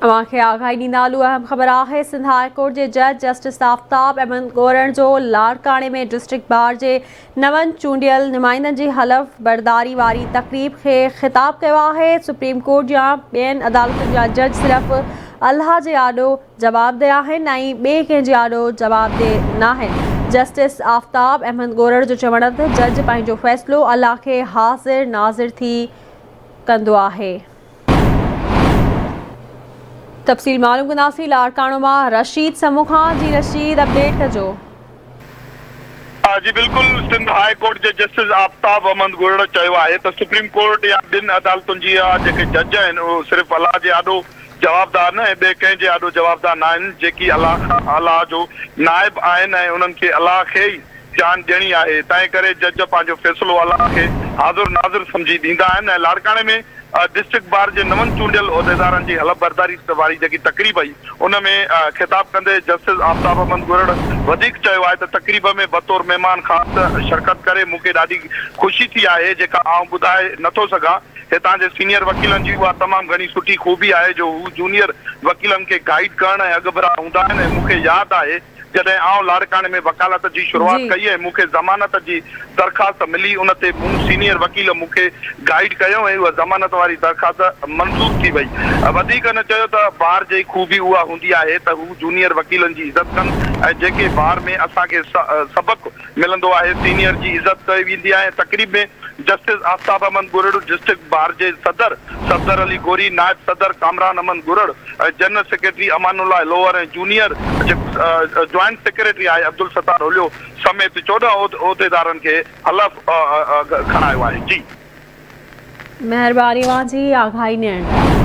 اوهان کي آگاهي ڏيندا هلون اهم خبر آهي سنڌ هاء ڪورٽ جي جج جسٽس آفتاب احمد ڳورڻ جو لاڙڪاڻي ۾ ڊسٽرڪٽ بار جي نون چونڊيل نمائندن جي حلف برداري واري تقريب کي خطاب ڪيو آهي سپريم ڪورٽ يا ٻين عدالتن جا جج صرف الله جي آڏو جوابده آهن ۽ ٻئي ڪنهن جي آڏو جوابده ناهن جسٽس آفتاب احمد ڳورڙ جو چوڻ ته جج پنهنجو فيصلو الله کي حاضر ناظر ٿي ڪندو آهي. تفصيل معلوم ڪنداسين لاڙڪاڻو مان رشيد سمون کان جي رشيد اپڊيٽ ڪجو. جي بلڪل سنڌ هاء ڪورٽ جي جسٽس آفتاب احمد گرڙ چيو آهي ته سپريم ڪورٽ يا ٻين عدالتن جي جيڪي جج آهن اهي صرف الله جي آڏو جوابدار نه ۽ ٻئي ڪنهن جي آڏو جوابدار ناهن جيڪي الله کان الله جو نائب آهن ۽ انهن کي الله کي ئي جان ڏيڻي آهي، تنهن ڪري جج پنهنجو فيصلو الله کي حاضر ناظر سمجهي ڏيندا آهن ۽ لاڙڪاڻي ۾ ڊسٽرڪٽ بار جي نون چونڊيل عهديدارن جي حلف برداري واري جيڪي تقريب هئي ان ۾ خطاب ڪندي جسٽس آفتاب احمد گرڙ وڌيڪ چيو آهي ته تقريب ۾ بطور مهمان خاص شرڪت ڪري مون کي ڏاڍي خوشي ٿي آهي جيڪا آئون ٻڌائي نٿو سگهان هتان جي سينيئر وڪيلن جي اها تمام گهڻي سٺي خوبي آهي جو هو جونيئر وڪيلن کي گائيڊ ڪرڻ ۽ اڳڀرا هوندا آهن ۽ مون کي ياد آهي جڏهن آئون لاڙڪاڻي ۾ وڪالت جي شروعات جي. ڪئي ۽ مون کي ضمانت جي درخواست ملي ان تي مون سينيئر وڪيل مون کي گائيڊ ڪيو ۽ اها ضمانت واري درخواست منظور ٿي وئي. وڌيڪ هن چيو ته بار جي خوبي اها هوندي آهي ته هو جونيئر وڪيلن جي عزت ڪن ۽ جيڪي بار ۾ اسان کي سبق ملندو آهي سينيئر جي عزت ڪئي ويندي آهي ۽ تقريب ۾ justice Aftab Ahmed Girr, district bar جي صدر صفدر علي غوري، نائب صدر Kamran Ahmed Girr ۽ general secretary Amanullah Lohar ۽ junior جيڪو جوائنٽ سيڪريٽري آهي عبدالستار هليو سميت 14 عهديدارن کي حلف کڻايو آهي. جي. مهرباني اوهان جي آگاهي ڏيڻ لاء.